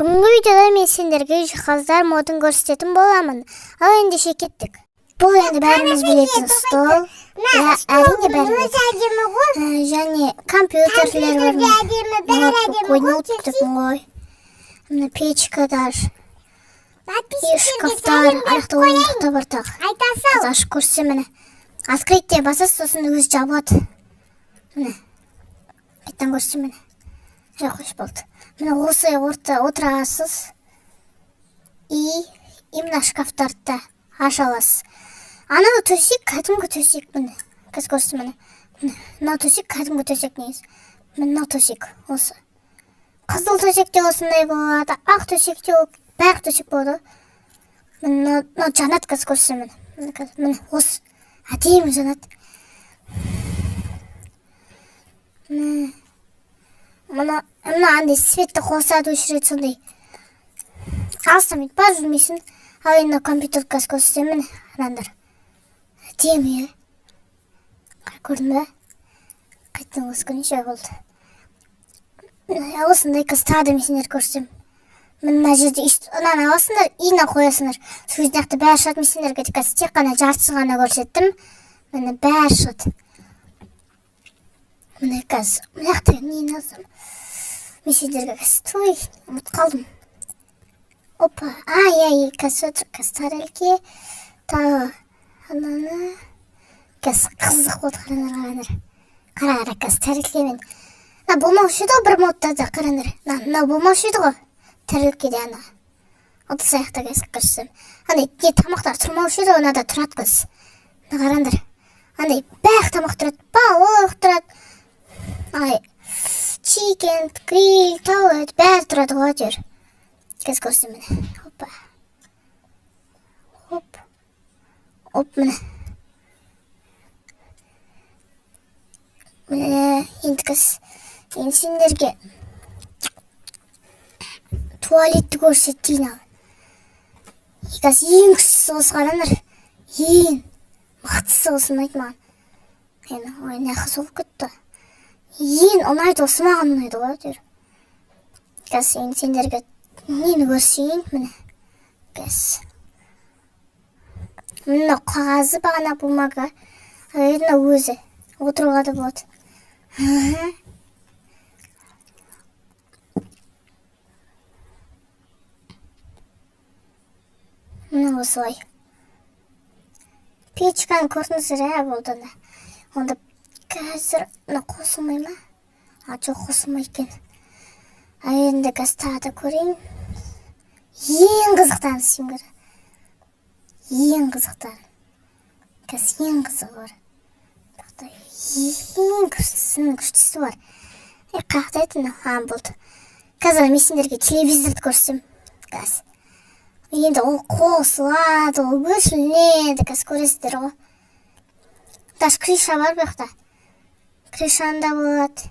Бүгінгі видеода мен сендерге жиһаздар модын көрсететін боламын. Ал ендеше кеттік. Бұл енді бәріміз білетін стол. Иә, әрине, бәрі Өзі әдемі ғой. Және компьютерлер бар. Компьютер де әдемі, бәрі әдемі ғой. Ноутбук деппін ғой. Мына печка даже. И Подписчиктерге шкафтар, сәлем беріп аяқта қояйын. орындық та бар тағы. Айта сал. Қазір ашып көрсем, міне. Открыть деп басасыз, сосын өзі жабылады. Міне. Қайтадан көрсем, міне. Е, қош, болды. Міне, осы орта отырасыз. И мына шкафтарды да аша аласыз. Анау төсек кәдімгі төсек, міне. Қазір көрсем, міне. Міне, мынау төсек кәдімгі төсек негізі. Міне, мынау төсек осы. Қызыл төсек те осындай болады, ақ төсек те, барлық төсек болады. Міне, мынау жанады, қазір көрсем, міне. Міне, қазір, міне, осы әдемі жанады. Міне. Мына андай светті қосады, өшіреді сондай. Алыстан бүйтіп барып жүрмейсің. Ал енді компьютер қазір көрсетемін, міне, қараңдар. Әдемі, иә? Қара, көрдің бе? Қайтадан қосып көрейінші, болды. Міне, осындай. Қазір тағы да мен сендерге көрсетемін. Міне, мына жерде мынаны аласыңдар и мына қоясыңдар. Сол кезде мына бәрі шығады. Мен сендерге қазір тек қана жартысын ғана көрсеттім. Міне, бәрі шығады. Міне, қазір мына жақта нені алсам? Мен сендерге қазір, той, ұмытып қалдым. Опа, а, иә, иә, қазір отыр, қазір тарелке, тағы ананы. Қазір қызық болды, қараңдар, қараңдар. Қара, қара, қазір тарелкемен. Мына болмаушы еді ғой бір модтарда, қараңдар. Мынау болмаушы еді ғой тарелкеде ана. Ыдыс аяқта қазір көрсем. Андай не тамақтар тұрмаушы еді ғой, мынада тұрады қазір. Мына қараңдар. Андай барлық тамақ тұрады, балық тұрады. Ай, чикен, гриль, тауық еті бәрі тұрады ғой әйтеуір. Қазір көрсем, міне. Опа. Оп. Оп, міне. Міне, енді қазір енді сендерге туалетті көрсетейін, ал. Қазір ең күштісі осы, қараңдар. Ең мықтысы осы ұнайды маған. Енді, ой, мына жаққа соғып кетті. Ең ұнайды осы, маған ұнайды ғой әйтеуір. Қазір енді сендерге нені көрсетейін, міне. Қазір. Мына қағазы бағана, бумага. Ал енді мына өзі. Отыруға да болады. Міне, осылай. Печканы көрдіңіздер, ә, болды ана. Онда қазір мына қосылмай ма? А, жоқ, қосылмай екен. А енді қазір тағы да көрейін. Ең қызықтарын істеймін қазір. Ең қызықтарын. Қазір ең қызығы бар. Тоқта, ең күштісінің күштісі бар. Е, қаяқта еді мынау? А, болды. Қазір мен сендерге телевизорды көрсетемін. Қазір. Енді ол қосылады, ол өшіріледі, қазір көресіздер ғой. Даже крыша бар бұл жақта. Крышаны да болады.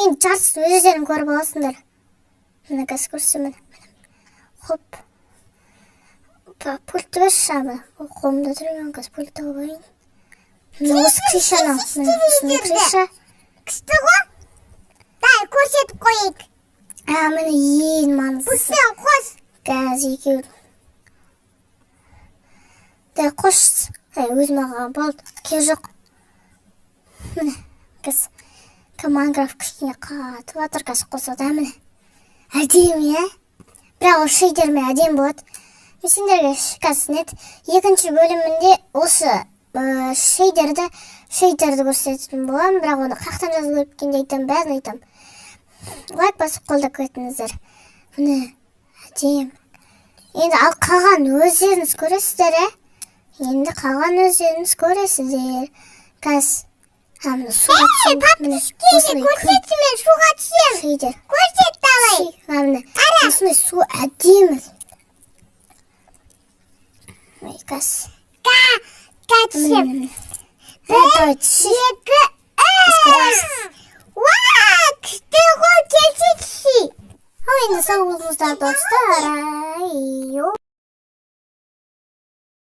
Енді жартысын өздерің көріп аласыңдар. Міне, қазір көрсетемін. Хоп. Пультті берші, ана. Ол қолымда тұр, мен қазір пультті алып алайын. Міне, осы крышаны. Міне, осындай крыша. Күшті ғой. Дай, көрсетіп қояйық. А, міне, ең маңыздысы. Пультпен қос. Қазір екеуін. Да, қош. Әй, өзім алған болды. Керек жоқ. Міне, қазір Майнкрафт кішкене қатып жатыр, қазір қосады, ә, міне. Әдемі, иә? Бірақ ол шейдермен әдемі болады. Мен сендерге қазір нет, екінші бөлімінде осы шейдерді көрсететін боламын, бірақ оны қаяқтан жазу керек екенін де айтамын, бәрін айтамын. Лайк басып қолдап кетіңіздер. Міне, әдемі. Енді ал қалған өздеріңіз көресіздер, ә? Енді қалған өздеріңіз көресіздер. Қазір, а, міне, суға түсемін. Міне, Подписчиктерге осындай күн көрсетші, мен суға түсемін. шейдер. Көрсет давай. А, міне, осындай су әдемі. Ой, қазір. Ка, ка Міне, түсемін. міне. Ә, давай, түсші. Екі, үш. Уа, күшті ғой, келші, түсші. Ал енді сау болыңыздар, достар. Ай,